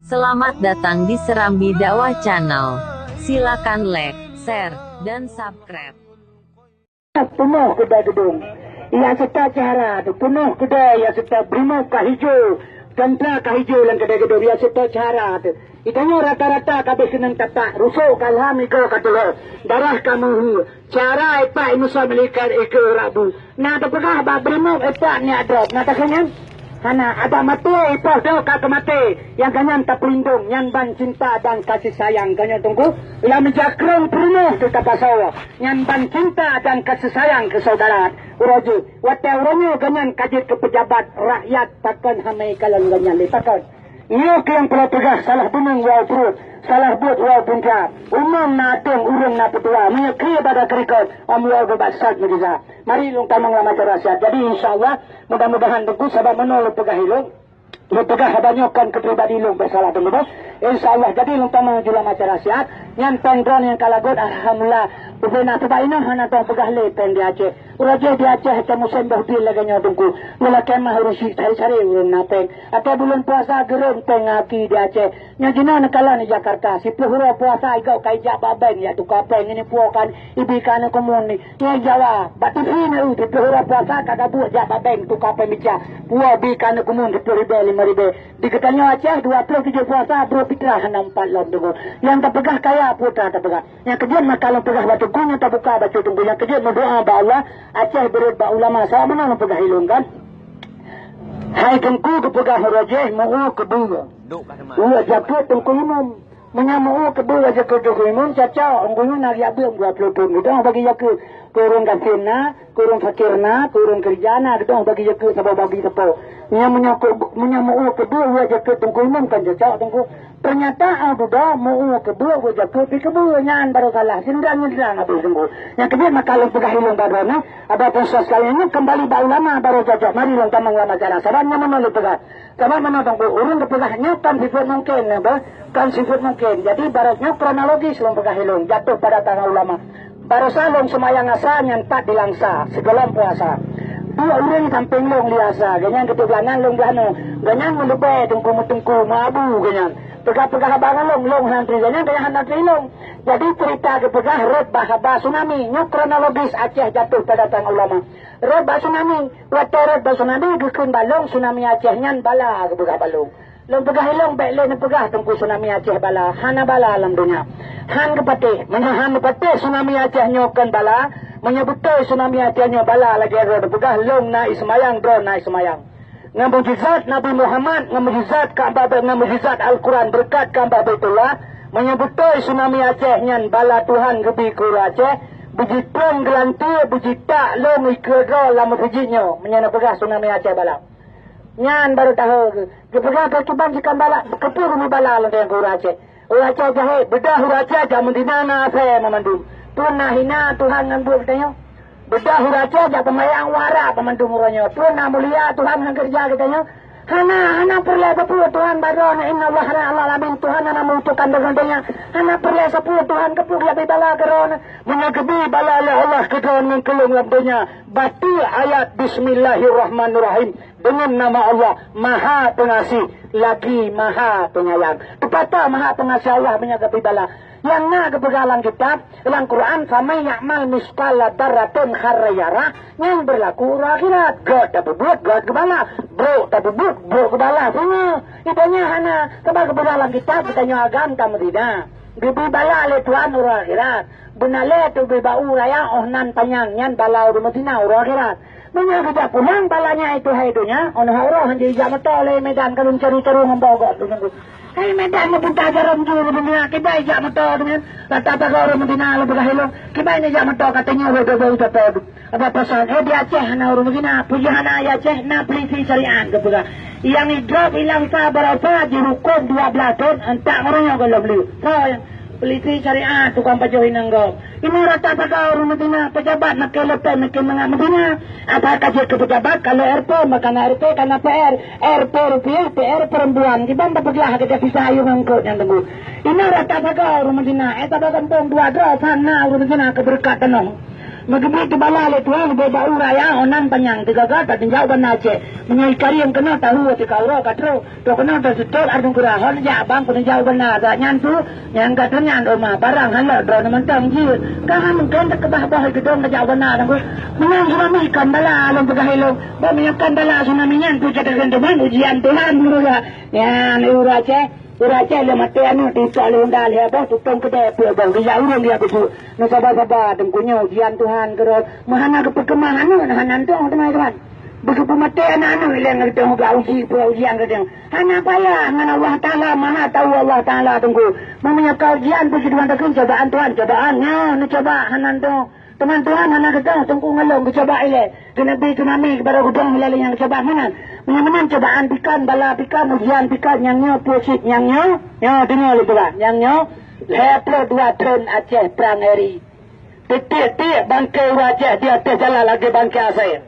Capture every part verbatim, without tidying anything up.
Selamat datang di Serambi Dakwah Channel. Silakan like, share, dan subscribe. Peunoh keudè geudong. Ia seuta cara teuh, peunoh keudè ia seuta brimob ka hijô, teuntra ka hijô lam keudè geudong, ia seuta cara teuh. Geutanyoe rata-rata ka abéh keunong tapak, rusok ka lham, igoe ka teuloh, darah ka meuhue. Cara ipak imusoe meulingkat ikeue rabu. Na teupeugah bak brimob ipak nyak drob, na takheun nyan? Hana, adak maté ipoh doh ka keumaté, nyang ganyan tapeulindong, nyan ban cinta dan kasih sayang. Geutanyoe teungku, lam jakrong peurumoh teuh tapasoe, nyan ban cinta dan kasih sayang keu syedara. Uroe jih, watèe uroe nyoe ganyan ka jeuet keu peujabat, rakyat pakon hana ikalon ganyan lé pakon. Nyoe keuh nyang peureulèe peugah, salah beuneung woe pruet, salah buet woe puntra. Umong na atong, ureueng na peutua. Meunyoe keu ibadah keurikot, om woe beubasak meudesya. Mari lôn tamong lam acara siat. Jadi, insya Allah, mudah-mudahan teungku, sabab meunoe lôn peugah ilôn, lôn peugah haba nyoe kon keu pribadi lôn, beusalah teungku. Insya Allah, jadi lôn tamong ju lam acara siat. Nyan péng droeneuh nyang ka lagot, alhamdulillah. Ubena sabab inoe hana tong peugah lé péng di Aceh. Uroe jih di Aceh, teumusém boh bil lagèe nyoe teungku. Meulakèe mah ureueng syiek sari-sari ureueng na péng. Até buleuen puasa geureueng péng aki di Aceh. Nyoe jinoe neukalon di Jakarta, siplôh uroe puasa igoe ka ijak bak bank jak tuka péng, ini puwoe kan ibi keu aneuk kumun ni. Nyoe Jawa, bak T V na, siplôh uroe puasa ka gabuek jak bak bank tuka péng bica. Puwoe bi keu aneuk kumun siplôh ribèe, limong ribèe. Di geutanyoe Aceh, dua ploh tujoh puasa, brôk fitrah hana empat lom teungku. Nyang tapeugah kaya putra tapeugah. Nyang keujeuet maka lôn peugah bak teungku, nyang tabuka bacut teungku. Nyang keujeuet meudoa bak Allah, Aceh beureuet bak ulama. Sabab meunan lôn peugah ilôn kan. Hai teungku, geupeugah uroe jih, meu-ukeue beuet. Ukeue jakeuet teungku imum. Meunyoe meu-ukeue beuet jakeuet teungku imum, cocok. Teungku imum na riak beuet dua ploh thon. Geudoh bagi jakeuet. Keu ureueng gasien na, keu ureueng fakir na, keu ureueng keurija na, geudoh bagi jakeuet saboh bagi sapo. Meunyoe, meunyoe keu, meunyoe meu-ukeue beuet jakeuet teungku imum kan cocok teungku. Teunyata au dudoe meu-ukeue beuet jakeuet pih keubeue, nyan barô salah. Sindrang-sindrang abéh teungku. Nyang keujeuet maka lôn peugah ilôn bak droeneuh, abah peunsa sekalian nyoe keumbali bak ulama barô cocok. Mari lôn tamong lam acara. Sabab nyoe meunoe lôn peugah. Sabab meunoe teungku, ureueng geupeugah nyoe kon sifeuet mungken, ya, bah? Kon sifeuet mungken. Jadi, barat nyoe kronologis lôn peugah ilôn, jatuh pada tangan ulama. Barosa lôn seumayang asa nyan pat di Langsa, sigohlom puasa. Dua ureueng sampéng lôn li asa, gobnyan geuteubilang lôn blah nyoe. Gobnyan meuleubèe teungku meuteungku, meuabu gobnyan. Peugah-peugah haba ngon lôn, lôn hana turi gobnyan, gobnyan hana turi lôn. Jadi, cerita geupeugah rhot bak haba tsunami. Nyoe kronologis Aceh jatuh pada tangan ulama. Rhot bak tsunami, watèe rhot bak tsunami geukheun bak lôn, tsunami Aceh nyan bala geupeugah bak lôn. Lôn peugah ilôn bèk lé neupeugah teungku tsunami Aceh bala, hana bala lam donya. Han geupatéh, meunyoe han geupatéh tsunami Aceh nyoe kon bala, meunyoe beutôi tsunami Aceh nyoe bala lagèe droe neupeugah lôn na iseumayang, droe na iseumayang. Ngon mukjizat Nabi Muhammad, ngon mukjizat Ka'bah, ngon mukjizat Al-Quran beureukat Ka'bah Baitullah, meunyoe beutôi tsunami Aceh nyan bala Tuhan geubi keu ureueng Aceh, beujiprang geulanteue, beujitak lôn ikeue droe lam meuseujid nyoe, meunyoe neupeugah tsunami Aceh bala. Nyan barô tahe geuh. Geupeugah keu kiban jikheun bala, keupeue geumeubalah lagèe ureueng Aceh. Ureueng Aceh jahé, beudah ureueng Aceh jak Madinah na asèe meumandum. Peue na hina Tuhan ngon buet geutanyoe? Beudah ureueng Aceh jak peumayang u Arab meumandum uroe nyoe. Peue na mulia Tuhan ngon keureuja geutanyoe? Hana, hana peureulèe sapeue Tuhan bak droeneuh, innallaha 'alal 'alamin, Tuhan hana meubutuhkan deungon donya. Hana peureulèe sapeue Tuhan keupeue geubri bala keu droeneuh. Meunyoe geubri bala lé Allah keu droeneuh ngon keu lôn lam donya, bateue ayat Bismillahirrahmanirrahim. Deungon nama Allah, Maha Pengasih, lagi Maha Penyayang. Peue ata Maha Pengasih Allah meunyoe geubri bala? Nyang na geupeugah lam kitab, lam Quran, "Faman ya'mal mitsqala dzarratin khairan yarah," nyan beurlaku uroe akhirat. Gèt tapeubuet, gèt geubala. Brôk tapeubuet, brôk geubala. Singoh, ibanyak hana, sabab geupeugah lam kitab, geutanyoe agam ka meuzina. Geubri bala lé Tuhan uroe akhirat. Beuna lé teubiet bak u raya 'oh nan panyang, nyan bala ureueng meuzina uroe akhirat. Meunyoe geujak pulang bala nyan itu hai donya, 'oh nan uroe han jijak moto lé Medan ka lôn caru-caru ngon boh gob tu nunggu. Hai Medan meuputa jaroe ju ureueng meuzina, kiban jak moto tu nyan. Rata pagoe ureueng meuzina lôn peugah ilôn, kiban jak moto ka tanyoe dua-dua moto tu. Ada pesan, eh, di Aceh hana ureueng meuzina, puji hana di Aceh na polisi syariat geupeugah. Nyang idrop ilang sa barosa jihuköm dua blah thon, entak ureueng nyoe gohlom lé. Soe nyang Polisi syariat tukang pajoh inong gob. Inoe rata sagoe ureueng meuzina, pejabat makai leupeue makai mangat meuzina. Apa ka jeuet keu pejabat, kalau R P, maka na R P, kana P R, R P rupiah, P R perempuan. Kiban tapeuglah keu visa ayue ngon kot nyang teunggu. Inoe rata sagoe ureueng meuzina, eh, saboh gampông dua droe, sana ureueng meuzina keu beureukat tanoh. Meugeubri teubala lé Tuhan leubeh bak uroe raya, honang panyang teugaga tatinjak u Banda Aceh. Meunyoe i Karim keunoe tahu teuka uroe ka trok, trok keunoe taseutôt ardung keurah, hon jak bang keuneuk jak u Banda. Dak nyan tu, nyang ka teunyan oma barang hana droeneuh mantong jeuet. Ka han mungken takeubah boh i geudong tajak u Banda Teungku. Meunan tsunami kan bala lôn peugah ilôn. Bah meunyoe kan bala tsunami nyan tu, catakan teuma ujian Tuhan meunurot. Nyan uroe Aceh. Ureueng Aceh lé maté aneuk, teucok lé honda lhèe boh, tutong keudè peuet boh, geujak ureueng geujak keusu. Neusaba-saba, Teungku, nyoe ujian Tuhan keudroe. Meuhana geupeukeumah aneuk, hana nantong teuma, teman. Beugeupeue maté aneuk-aneuk ilèe ngon geutanyoe, geuuji, peu ujian geutanyoe. Hana payah, ngon Allah Taala, Maha Tahu Allah Taala, Teungku. Meunyoe ka ujian, peue cit Tuhan takheun, cobaan Tuhan, cobaan nyoe neucoba, hana nantong. Teuma Tuhan hana geutong, Teungku, ngon lôn geucoba ilèe. Geuneubri tsunami keupada geutanyoe meulalu nyang geucoba meunan. Meunyoe meunan cobaan pikan, bala pikan, ujian pikan, nyang nyoe peue cit, nyang nyoe, nyoe deungoe lôn peugah, nyang nyoe lhèe ploh dua thon Aceh prang eri. Tiek-tiek bangke ureueng Aceh di ateueh jalan lagèe bangke asèe.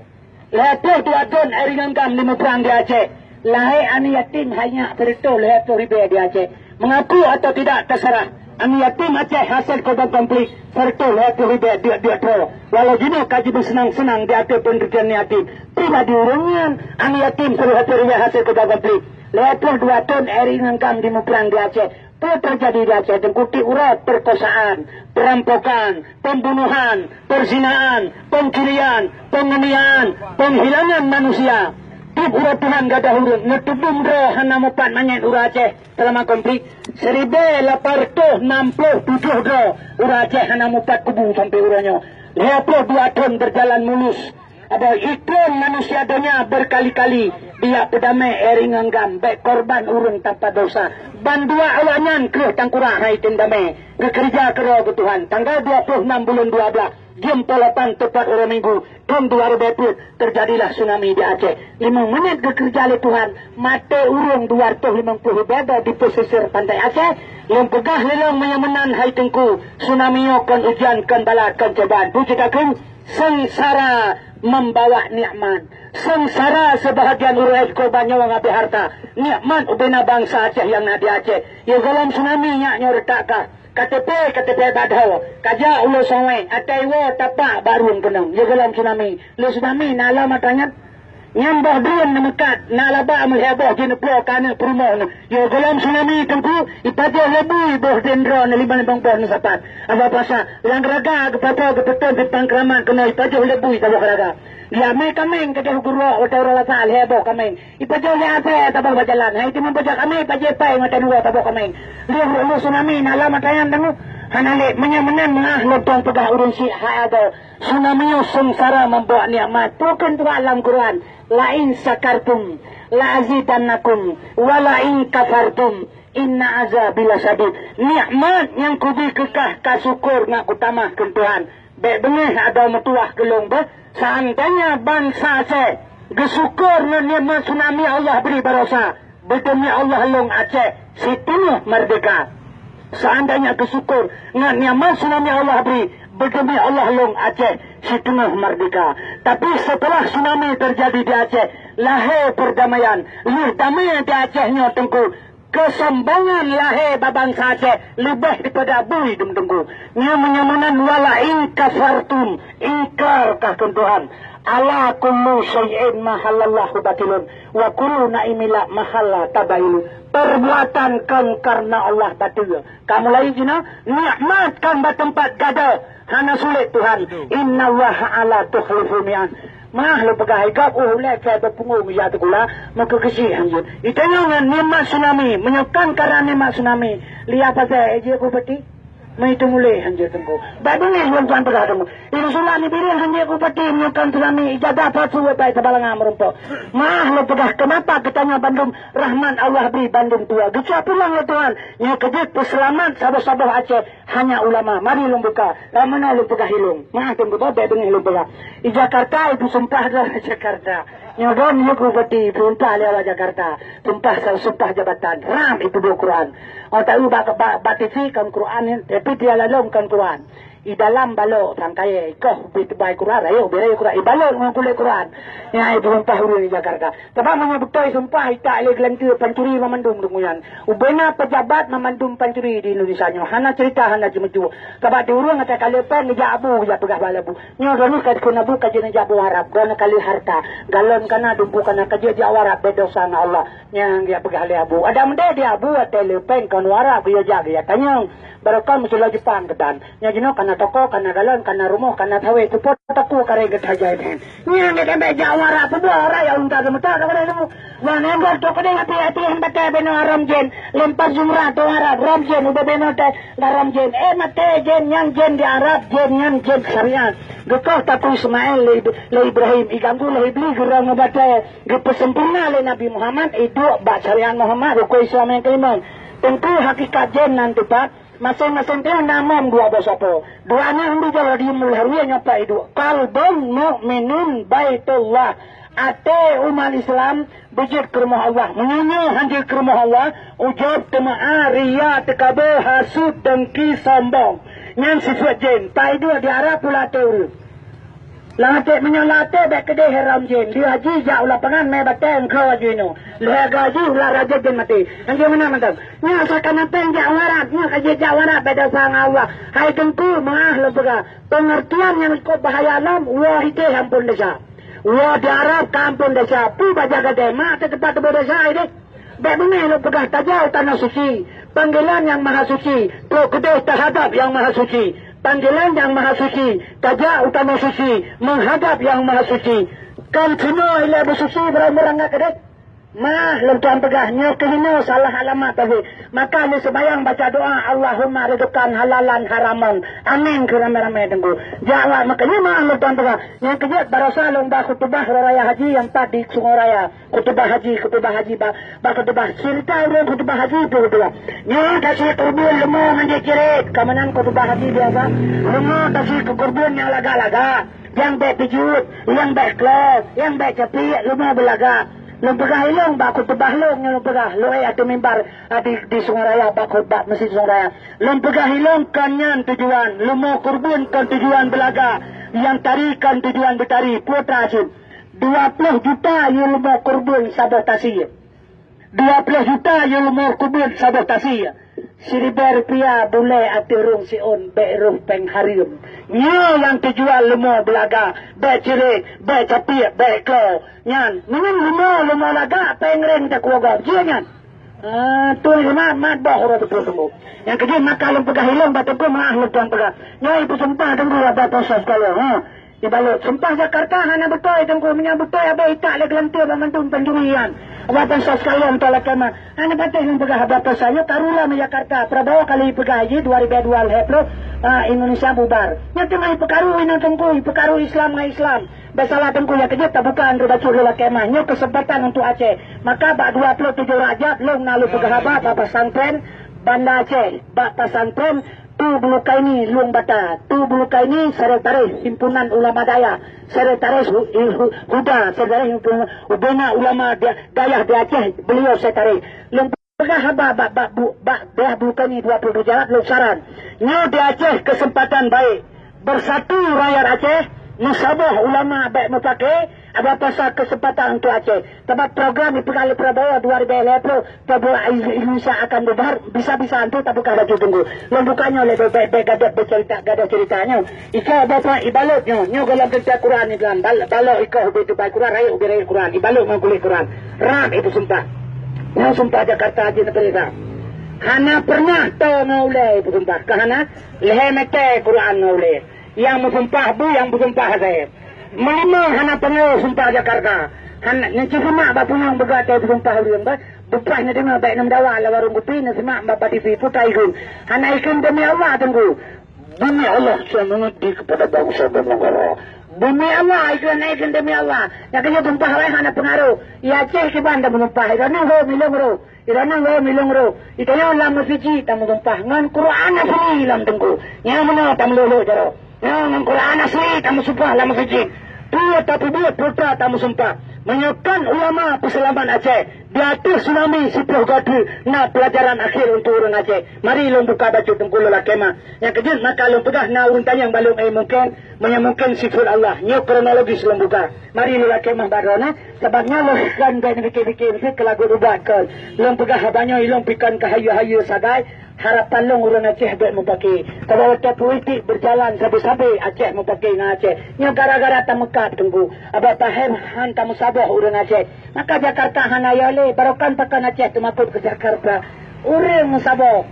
Lhèe ploh dua thon Eri ngon GAM jimuprang di Aceh. Lahé aneuk yatim hai nyak sireutoh lhèe ploh ribèe di Aceh. Mengaku atau tidak, terserah. Aneuk yatim Aceh hasil korban konflik sireutoh lhèe ploh ribèe diet-diet droe. Walau jinoe ka jimeuseunang-seunang di ateueh peundirian yatim. Pribadi ureueng nyan, aneuk yatim sireutoh lhèe ploh ribèe hasil korban konflik. Lhèe ploh dua thon Eri ngon GAM jimuprang di Aceh. Peue teujadi di Aceh Teungku? Tiep uroe perkosaan, perampokan, pembunuhan, perzinaan, pencurian, penganiayaan, penghilangan manusia. Tiep uroe Tuhan gadôh ureueng, neutudum droe hana mupat manyét ureueng Aceh selama konflik. Siribèe lapan reutôh nam ploh tujoh droe ureueng Aceh hana mupat kubu sampoe uroe nyoe. Lhèe ploh dua thon berjalan mulus. Aba ikon manusia donya berkali-kali bijak peudamé Eri ngon GAM, bèk korban ureueng tanpa dosa. Bandua awaknyan kreueh tangkurak hai tem damé, geukeureuja keudroe geuh Tuhan. Tanggal dua ploh nam buleuen dua blaih, jeuem peuet lapan teupat uroe Minggu, thon dua ribèe peuet, teujadilah tsunami di Aceh. Limong menit geukeureuja lé Tuhan, maté ureueng dua reutôh limong ploh ribèe di pesisir pantai Aceh. Lôn peugah lé lôn meunyoe meunan hai Teungku, tsunami nyoe kon ujian, kon bala, kon cobaan. Peue cit takheun? Seungsara membawa nikmat. Seungsara sebahagian ureueng Aceh korban nyawöng abéh harta. Nikmat ubena bansa Aceh nyang na di Aceh. Yôh gohlom tsunami nyak nyoe reutak kah. K T P, K T P bak dhoe. Kajak ulo songwei, atai woe tapak bak rueng keunong. Yôh gohlom tsunami. Lé tsunami na lom atra nyan. Nyan boh drone neumeukat, na laba meulhèe boh jineuploe keu aneuk peurumoh nyoe. Yôh gohlom tsunami Teungku, ipajoh lé bui boh drone droeneuh limong-limong boh neusapat. Aba pasah, lam raga geupasoe geupeuton pih pangkramat keunoe ipajoh lé bui saboh raga. Di amé kaméng keudeh geuruok watèe uroe Lasa lhèe boh kaméng. Ipajoh lé asèe saboh bak jalan. Hai teuma pajoh kaméng, pajoh pai ngon tanyoe saboh kaméng. Lheueh, lheueh tsunami na lom atra nyan Teungku. Hana lé, meunyoe meunan meuah lôn tuan peugah ureueng syiek hai agoe. Tsunami nyoe seungsara membawa nikmat. Peue kheun Tuhan lam Quran? "La in syakartum la azidannakum, wa la in kafartum inna azabi lasyadid." Nikmat nyang kubri keu kah ka syukur ngat kutamah kheun Tuhan. Bèk beungéh adoe meutuwah keu lôn beuh. Seandainya bansa Aceh geusyukur ngon nikmat tsunami Allah bri baroesa, beudeumi Allah lôn Aceh siteungoh merdeka. Seandainya geusyukur ngon nikmat tsunami Allah bri, beudeumi Allah lôn Aceh siteungoh merdeka. Tapi setelah tsunami terjadi di Aceh, lahé perdamaian. Lheueh damé di Aceh nyoe Teungku, keusombongan lahé bak bansa Aceh leubeh daripada bui dum Teungku. Nyoe meunyoe meunan, "Wa la in kafartum," ingkar kah kheun Tuhan. "Ala kullu syai'in mahallallahu batilun, wa kullu na'imin la mahalla tabailu." Perbuatan kon karena Allah batil. Ka mulai jinoe, nikmat kon bak teumpat gadôh, hana sulet Tuhan. "Innallaha la yukhlifu mi'ad." Meuah lôn peugah, hai gob uh ulèe kèe beupungo meuja teukula, meukeukeusiek hanjeuet. Itanyoe ngon nikmat tsunami, meunyoe kon karena nikmat tsunami, liya pasai jeuet bupati? Meuitung ulèe hanjeuet Teungku. Bèk beungéh lôn tuan peugah Teungku. Di Rasulullah Nabi Ibrahim hanjeuet bupati meunyoe kon tsunami, ijazah palsu bèk sabalanga meurumpok. Meuah lôn peugah, keunapa geutanyoe bandum rahmat Allah bri bandum tuwoe? Geucok pulang lé Tuhan, nyoe keujeuet peuseulamat saboh-saboh Aceh. Hanya ulama, mari lôn buka. Lam meunoe lôn peugah ilôn. Meuah Teungku, bèk beungéh lôn peugah. Di Jakarta, ipeusumpah lé Jakarta. Nyoe droeneuh bupati, ipeusumpah lé awak Jakarta. Sumpah, sumpah jabatan. Ram ipeuduek Quran. Oh, tahu bak, bak, bak T V kon Quran, tapi di lalong kon Quran. I dalam balok sang kayèe, i koh ubé teubai Quran, rayeuk ubé rayeuk Quran, i balok ngon kulét Quran. Nyan i peusumpah ureueng di Jakarta. Sabab meunyoe beutôi sumpah, itak lé geulanteue pancuri banmandum deungon nyan. Ubé na pejabat banmandum pancuri di Indonesia nyoe. Hana cerita, hana ceumeucue. Sabab di ureueng ata ka lheueh péng geujak abu, geujak peugah bak abu. Nyoe droeneuh ka dikheun abu ka jeuet neujak boh Arab, droeneuh ka lheueh harta. Galon ka na, dumpeue ka na, ka jeuet jak u Arab, bèk desya ngon Allah. Nyang geujak peugah lé abu. Adak meudeh di abu watèe lheueh péng kon u Arab, geujak, geujak tanyong. Barokon meusiloe Jepang keudan. Nyoe jinoe ka na toko, ka na galon, ka na rumoh, ka na sawét, teupeue takue kareng geutajai nyan. Nyan geutanyoe jak u Arab, peubuet raya unta seumeuta, ka padahai ilmu. Wan, nyan buet toko deh hati-hati, han batèe binoe haram jén. Lempar jumrah teuh Arab, haram jén, ubé binoe teuh haram jén. Eh, maté jén, nyan jén di Arab, jén nyan jén syariat. Geukoh tatu Ismail lé, lé Ibrahim, iganggu lé Iblis, geurong ngon batèe. Geupeusempurna lé Nabi Muhammad, iduek bak syariat Muhammad, rukon Islam nyang keulimong. Teungku, hakikat jén nan teupat, Maséng-maséng teuh na mom dua boh sapo. Dua aneuk Nabi Ibrahim ulèe nyoe pat iduek. Qalbun mu'minun baitullah. Até umat Islam beujeuet keu rumoh Allah. Meunyoe nyoe han jeuet keu rumoh Allah, ujub, teumeu'ah, riya, teukabeue, hasut, dengki, sombong. Nyan sifeuet jén. Pat iduek di Arab pula até ureueng. Lam até, meunyoe lam até bèk keudeh haram jén. Di haji jak u lapangan mè batèe eungkho aju inoe. Lheueh gaji ular raja jén maté. Nyang jeuet meunan mantong. Nyoe asai ka na péng jak u Arab, nyoe ka jeuet jak u Arab bèk desya ngon Allah. Hai Teungku, meu'ah lôn peugah. Peungeurtian nyang likot bahaya lom, woe ideh amphon desya. Woe di Arab ka amphon desya. Peue bak jak gadèe, mak teuh teumpat teuboh desya ideh. Bèk beungèh lôn peugah tajak u tanoh suci, panggilan Nyang Mahasuci, trok keudeh tahadab Nyang Mahasuci. Panggilan Nyang Mahasuci, tajak u tanoh suci, meuhadab Nyang Mahasuci. Kon sinoe ilèe beusuci barô meurangga keudeh. Mah lôn tuan peugah, nyoe keuh inoe salah alamat tadi. Maka lheueh seumayang baca doa, Allahumma rizqan halalan haraman. Amin keu ramè-ramè Teungku. Jak awak meukeunyoe mah lôn tuan peugah. Nyang keujeuet barosa lôn ba khutubah raya haji nyang pat di Sungai Raya. Khutubah haji, khutubah haji, ba, ba khutubah. Cerita ureueng khutubah haji tu khutubah. Nyoe tasi keureubeuen leumo ngon jih cirét. Ka meunan khutubah haji biasa. Leumo tasi keureubeuen nyang lagak-lagak. Nyang bèk peujeuet, nyang bèk klo, nyang bèk capiek, leumo beulagak. Lôn peugah ilong bak khutubah lôn nyoe lôn peugah. Lôn ék ateueh mimbar, a, di, di Sungai Raya, bak khutbah Masjid Sungai Raya. Lôn peugah ilong kon nyan tujuan. Leumo keureubeuen kon tujuan beulagak. Nyang tari kon tujuan beutari. Peue teuma cit? Dua ploh juta yue leumo keureubeuen saboh tasi. Dua ploh juta yue leumo keureubeuen saboh tasi. Siribèe rupiah bulèe ateueh rhueng siôn bèk rôh péng hareuem. Nyoe nyang teujual leumo beulaga, bèk cirét, bèk capiek, bèk klo. Nyan, meunyoe leumo, leumo lagak, péng reng takue gob. Jeuet nyan. Ah, tueng mat, mat boh uroe teupeu teumbu. Nyang keujeuet maka lôn peugah ilong bak teungku meu'ah lôn tuan peugah. Nyoe ipeusumpah teungku ata proses kalau, ha. Ibalot sumpah Jakarta hana beutôi, Teungku. Meunyoe beutôi, abéh itak lé geulanteue banmandum pencuri nyan. Abah bansa sekalian, tuan lakèe meu'ah. Hana patéh lôn peugah abah bansa. Nyoe karu lam Jakarta. Prabowo kali ipeugah jih dua ribèe dua lhèe ploh, ah, Indonesia bubar. Nyan teuma ipeukaru inoe, Teungku. Ipeukaru Islam ngon Islam. Bèk salah, Teungku, nyang keujeuet tabuka andeueng bacut lôn lakèe meu'ah. Nyoe keuseumpatan untuk Aceh. Maka bak dua ploh tujoh Rajab, lôn na lôn peugah haba bak pesantren Banda Aceh. Bak pesantren Tu Bulukaini Lueng Bata, Tu Bulukaini sekretaris himpunan ulama dayah, sekretaris hu-, hu-, huda, sekretaris himpunan ubena ulama da-, dayah di Aceh, beliau sekretaris. Lôn peugah haba bak, bak, bu-, bak dayah Bulukaini dua puluh tujoh Rajab lôn saran. Nyoe di Aceh keuseumpatan baik. Bersatu rakyat Aceh, meusaboh ulama bèk meupaké, Abah bansa keuseumpatan untuk Aceh. Sabab program ipeugah lé Prabowo dua ribèe lhèe ploh, Prabowo Indonesia akan bubar, bisa-bisa antu tabuka baju Teungku. Lôn buka nyoe lé bèk, bèk, bèk gadôh beucerita, gadôh cerita nyoe. Ika bapa ibalot nyoe, nyoe gohlom teuntèe Quran Islam. Bal-, balok ikoh ubé teubai Quran, rayeuk ubé rayeuk Quran. Ibalot ngon kulét Quran. Rab ipeusumpah. Nyoe sumpah Jakarta jih neubri rab. Hana pernah toe ngon ulèe ipeusumpah. Ka hana? Lhèe mètè Quran ngon ulèe. Nyang meusumpah bu, nyang meusumpah asèe. Meulimong hana peungaruh sumpah Jakarta. Hana, nyan cit simak bak punyueng beugata peusumpah ureueng, bah. Beupaih neudeungoe bèk neumeudawa lam warong kupi, neusimak bak, bak T V, putra ikheun. Hana ikheun demi Allah, Teungku. Demi Allah, saya mengabdi kepada bangsa dan negara. Demi Allah, ikheun, ikheun demi Allah. Nyang keujeuet sumpah awai hana peungaruh. Ya Aceh kiban dah meusumpah. Ikheun, ho, milong roh. Iroe nyoe milong roh, itanyoe lam meuseujid tameusumpah ngon Quran asli lam teungku. Nyang meunoe tameulôh-lôh jaroe. Nyoe ngon Quran asli tameusumpah lam meuseujid. Peue tapeubuet peue ka tameusumpah. Meunyoe kon ulama peuseulamat Aceh, di ateueh tsunami siplôh goe treuk na peulajaran akhé untuk ureuëng Aceh. Mari lôn buka bacut teungku lôn lakée mah. Nyang keujeuet maka lôn peugah na ureuëng tanyong bak lôn, eh, mungken, meunyoe mungken sifeut Allah. Nyoe kronologis lôn buka. Mari lôn lakée mah bak droeneuh, sabab nyoe lôn kon bèk neupike-pike meusti keu lagot ubat kon. Lôn peugah haba nyoe ilôn pikon keu hayeue-hayeue sagai, harapan lôn ureuëng Aceh bèk mupake. Sabab watée politik beujalan sabe-sabe Aceh mupake ngon Aceh. Nyoe gara-gara tameukat teungku. Abah Taher han tameusaboh ureuëng Aceh. Maka Jakarta hana yo lé, barokon pakon Aceh teumakot keu Jakarta. Ureuëng meusaboh.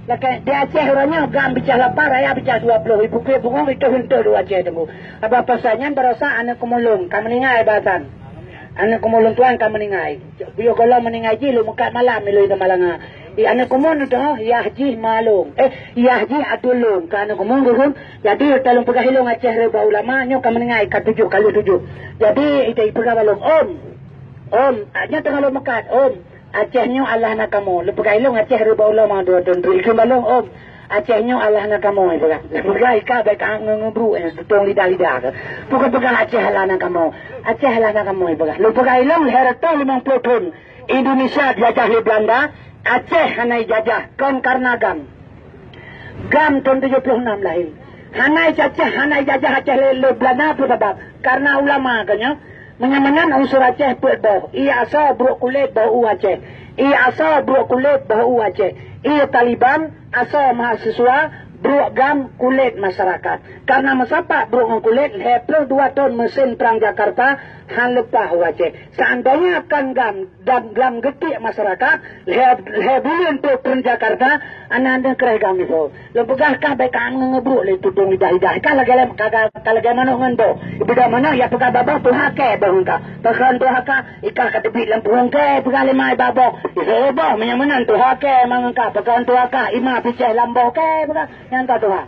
Lakée di Aceh uroe nyoe GAM bicah lapan, raya bicah dua ploh, ibu kue bungong itu henteu dua Aceh teungku. Abah pasai nyan barosa aneuk keumulung ka meuninggai basan. Aneuk keumulung tuan ka meuninggai. Buyôh gohlom meuninggai jih lôn meukat malam ilôn i Samalanga. I aneuk keumulung tu, yah jih malong. Eh, yah jih atulong. Ka aneuk keumulung tu. Jadi, talôn peugah ilôn Aceh reuba ulama nyoe ka meuninggai ka tujoh kali tujoh. Jadi, ita ipeugah balong, "Om, om, nyoe teungoh lôn meukat, om. Aceh nyoe Allah na kamoe." Lôn peugah ilôn Aceh reuba ulama dua thon tu. Ikheun balong, "Om, Aceh nyoe Allah na kamoe," peugah. Peugah ika baik ka ngeubru, eh, tutong lidah-lidah ke. Bukan peugah Aceh Allah na kamoe. Aceh Allah na kamoe peugah. Lôn peugah ilôn lhèe reutôh limong ploh thon Indonesia dijajah lé Belanda, Aceh hana ijajah, kon karena GAM. GAM thon tujoh ploh nam lahé. Hana icacah, hana ijajah Aceh lé, lé Belanda peue sabab? Karena ulama geuh nyoe. Meunyoe meunan unsur Aceh peuet boh, ie asoe brok kulét boh u Aceh, ie asoe brok kulét boh u Aceh, ie Taliban asoe mahasiswa, brok GAM kulét masyarakat. Karena meusapat brok ngon kulét, lhèe ploh dua thon meusén prang Jakarta han leupah u Aceh. Seandainya kon GAM dan GAM geutiek masyarakat, lhèe, lhèe buleuen trok keu Jakarta, aneuk-aneuk kreh GAM isoe. Lôn peugah kah bèk ka ngeubruek lé tutong lidah-lidah. Kah lagèe lé, ka, ka, ka lagèe manok ngon boh. Beda manok, ya peugah bak boh, tuha kèe boh ngon kah. Pakon tuha kah, ikah ka teubiet lam puhông kèe, peugah lé ma i bak boh. Isoe boh, meunyoe meunan tuha kèe ma ngon kah. Pakon tuha kah, ima picéh lam boh kèe, peugah. Nyan ka tuha.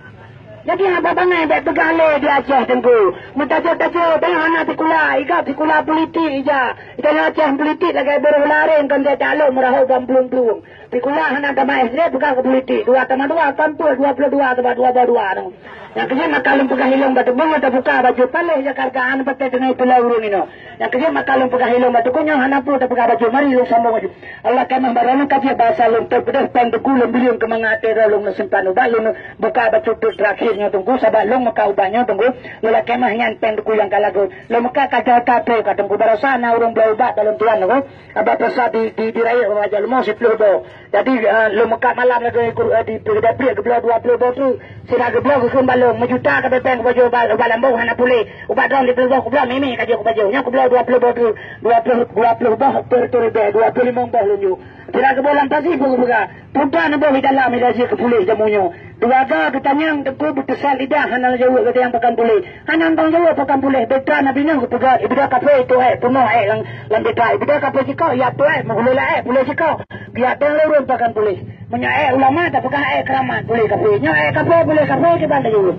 Jadi, haba bangai bèk peugah lé di Aceh teungku. Meutajô-tajô, bèk hana sikula, igab sikula politik ija. Ita nyoe Aceh politik lagèe beureuh lareng kon teuh talô meurahô bak blueng-blueng. Sikula hana tamat S D peugah keu politik. Dua tamah dua, kampus dua ploh dua, tamah dua bak dua nyoe. Nyang keujeuet maka lôn peugah ilôn bak teumpat, tabuka baju paléh Jakarta, hana patéh teungoh pula ureueng inoe. Nyang keujeuet maka lôn peugah ilôn bak teungku nyoe hana peue tabuka baju, mari lôn sambông baju. Allah keunoe baroe lôn ka jeuet basa lôn, teupeudeuh péng teungku lôn bileueng keu mangat até droe lôn neusimpan ubat lôn buka bacut teuk terakhir nyoe teungku, sabab lôn meuka ubat nyoe teungku, lôn lakèe mah nyan péng teungku nyang ka lagot. Lôn meuka ka jai ka troh ka teungku, barosa na ureueng bloe ubat bak lôn tuan teungku. Abah peurasa di, di, di rayeuk Raja Leumo siplôh boh. Jadi, eh, lôn meuka malam lagèe ku, eh, di, di, di, di, geubloe dua ploh boh treuk. Sira geubloe geukheun bak lôn, meujuta ka bèpèng kupajoh ubat, ubat lambông hana puléh. Ubat droe siplôh boh kubloe mimi ka jeuet kupajoh. Nyoe kubloe dua ploh boh treuk, dua ploh, dua ploh boh per tu ribèe, dua ploh limong boh lôn jok. Sira geuboh lam pasi peue geupeugah. Peue neuboh di dalam ida jeuet keu puléh jameun nyoe. Dua ga geutanyong teungku beuteusan lidah hana jaweueb geutanyong pakon puléh. Hana tang jaweueb pakon puléh. Beutra Nabi Nuh geupeugah, ibida kaphé tuek peunoh èk lam, lam beutra. Ibida kaphé sikoh, ya tuek meuhulula èk puléh sikoh. Biar deng lurun pakon puléh. Meunyoe èk ulama tapeugah èk keuramat puléh kaphé. Nyoe èk kaphé puléh kaphé kiban laju.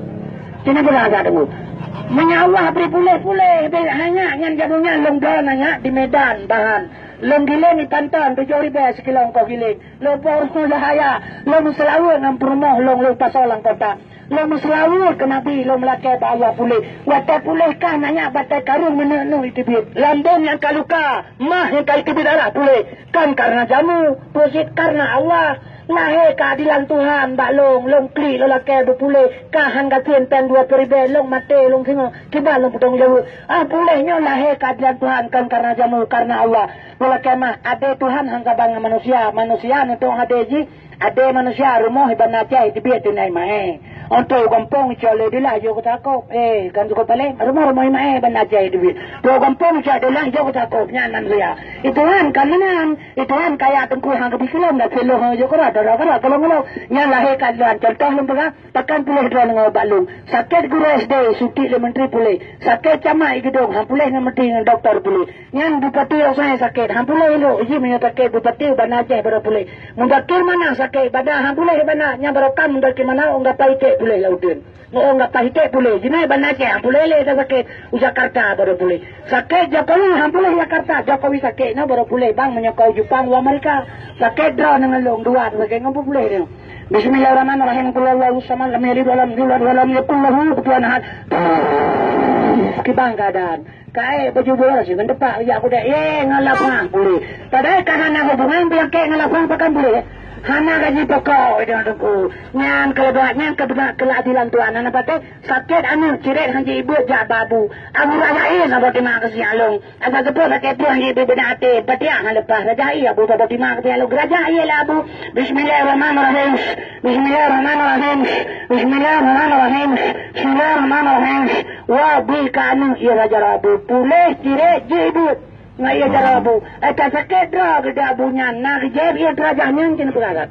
Sini peugah agak teungku. Meunyoe Allah bri puléh-puléh, bri hanya nyan jameun nyan lôn bloe nanya di Medan bahan. Lôn giléng di Panton tujoh ribèe sikilo ongkoh giléng. Lôn boh rumoh Yahaya, lôn meuseulaweuet ngon peurumoh lôn, lôn pasoe lam kota. Lôn meuseulaweuet keu Nabi, lôn meulakèe bak Allah puléh. Watèe puléh kah nanya batèe kareueng meuneuk-neuk iteubiet. Lam dum nyang ka luka, mah nyang ka iteubiet Allah puléh. Kon karena jameun, peue cit karena Allah. Lahé keuadilan Tuhan bak lôn, lôn klik lôn lakèe beupuléh. Kah han gasien péng dua ploh ribèe, lôn maté lôn singoh. Kiban lôn peutanggung jaweueb. Ah, puléh nyoe lahé keuadilan Tuhan, kon karena jameun, karena Allah. Lôn lakèe mah, adé Tuhan han saban ngon manusia. Manusia neutôk adé jih. Adé manusia rumoh iban Aceh iteubiet tunai maé. Ôh trôh gampông icok lé dilah jok keu takôb. Eh, kan cukup paléh. Rumoh-rumoh imaé iban Aceh iteubiet. Trôh gampông icok dilah jok keu takôb. Nyan manusia. Itu han ka meunan. Itu han kaya teungku han keubi keulom dah peulôh han jok keurah, keurah, keurah, tolong-tolong. Nyan lahé ka lôn. Contoh lôn peugah, pakon puléh droe ngon ubat lôn. Sakét guru S D, suntik lé menteri puléh. Sakét camat i Geudong, han puléh ngon menteri ngon doktor puléh. Nyan bupati Aceh sakét, han puléh ilok, iji meunyoe sakét bupati u Banda Aceh baru puléh. Mudakir Manah sakét, Banda han puléh Banda, nyan baru kam Mudakir Manah ong gapa iték puléh lam uteuen. Ong gapa iték puléh, jinoe Banda Aceh han puléh lé dah sakét, u Jakarta baru puléh. Sakét Jokowi han puléh Jakarta, Jokowi sakét nyoe baru puléh bang meunyoe kau Jepang u Amerika. Sakét droe ngon lôn dua sakét ngon puléh nyoe. Bismillahirrahmanirrahim. Qul huwallahu samad, lam yalid wa lam yulad wa lam yakul lahu kufuwan ahad. Kibang keadaan. Kaék baju bola si, meutepak jak kudek. Ye, ngon lapang pulih. Padahai ka hana hubungan penyakit ngon lapang pakan pulih. Hana gaji pokok, itu Teungku. Nyan keuleubah, nyan keuleubah, keuleubah dilam Tuhan. Hana patéh, sakét aneuk, cirét han jibeut jak bak abu. Abu raya, eh, saboh teuma keusiang lôn. Asa seupôt sakét pruet han jibeut beudak até. Patiah han leupah. Raja, eh, abu saboh teuma keusiang lôn. Raja, eh, lah abu. Bismillahirrahmanirrahim. Bismillahirrahmanirrahim. Bismillahirrahmanirrahim. Bismillahirrahmanirrahim. Wa bi kanu ya raja rabu. Puléh cirét jibuet. Ngai ya raja rabu. Eta sakét droe geuda abu nyan. Na geujép ya raja nyan keuneuk peugah.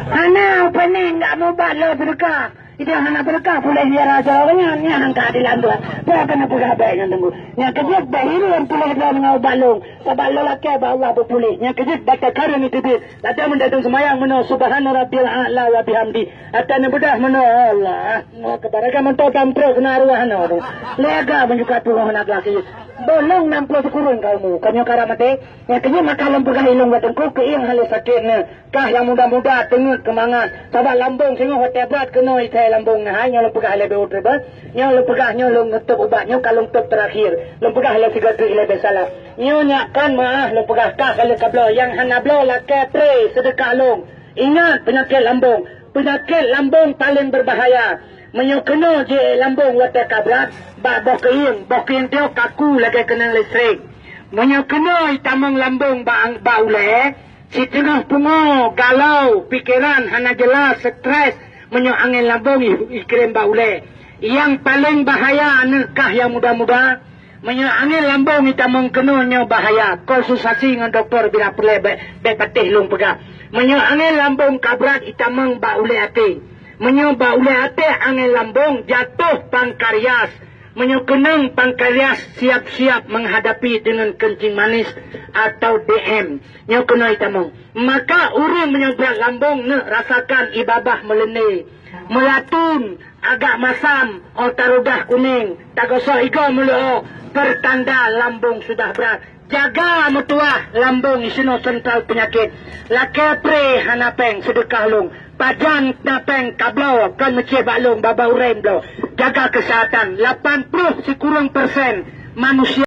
Hana peuneng enggak mubat lo seudeukah. Ida hana seudeukah puléh ya raja nyan. Nyan angka di lam dua. Bukan peugah baik nyan tunggu. Nyan kejut bahiru puléh droe ngon ubat long. Sabab lo lakée bak Allah beupuléh. Nyan kejut bak takarun itu. Lada meudatung seumayang meunoe, "Subhana rabbiyal a'la wa bihamdi." Ata neubeudah meunoe, "Allahu akbar." Agak mantong tamprok keunan arwah noe tu. Lé agak meunyoe ka tuha hana geulaki. Bolong nam ploh sikureueng ka umu. Ka nyoe ka rab maté. Nyang keunyoe maka lôn peugah ilong bak teungku keuieng hale sakét nyoe. Kah nyang muda-muda teungeut keumangat. Sabab lambong singoh watée brat keunoe itai lambong nyoe hai nyoe lôn peugah lé beuet rebah. Nyoe lôn peugah nyoe lôn ngeutôb ubat nyoe ka lôn tôb teurakhir. Lôn peugah lé sigoe treuk ilée beusalah. Nyoe nyak kon meu'ah lôn peugah kah ka lheueh kabloe nyang hana bloe lakée pré seudeukah lôn. Ingat peunyakét lambong. Peunyakét lambong paleng beubahaya. Meunyoe keunoe jiék lambong watée ka brat, bak boh keuieng, boh keuieng teuh kaku lagée keunong listrik. Meunyoe keunoe itamong lambong bak, bak ulée, siteungoh pungoe, galau, pikeran hana jeulaih, stres, meunyoe angén lambong i, ikirém bak ulée. Nyang paleng bahaya aneuk kah nyang muda-muda, meunyoe angén lambong itamong keunoe nyoe bahaya, konsultasi ngon dokto bila peureulée bék, bék patéh lôn peugah. Meunyoe angén lambong ka brat itamong bak ulée até. Meunyoe bak ulée até angén lambong jatoh pankarias. Meunyoe keunong pankarias siap-siap menghadapi dengan kencing manis atau D M. Nyoe keunoe itamong. Maka ureuëng meunyoe brat lambong neuk rasakan ié babah meuleundé, meulatun, agak masam, óh tarudah kunéng, tagosok igoe meuleuoh, pertanda lambong sudah brat. Jaga meutuwah lambong isinoe sentral peunyakét. Lakée pré hana péng seudeukah lôn. Pajan na péng kabloe kon meucéh bak lôn babah ureuëng bloe. Jaga keuseuhatan. Lapan ploh sikureueng persen manusia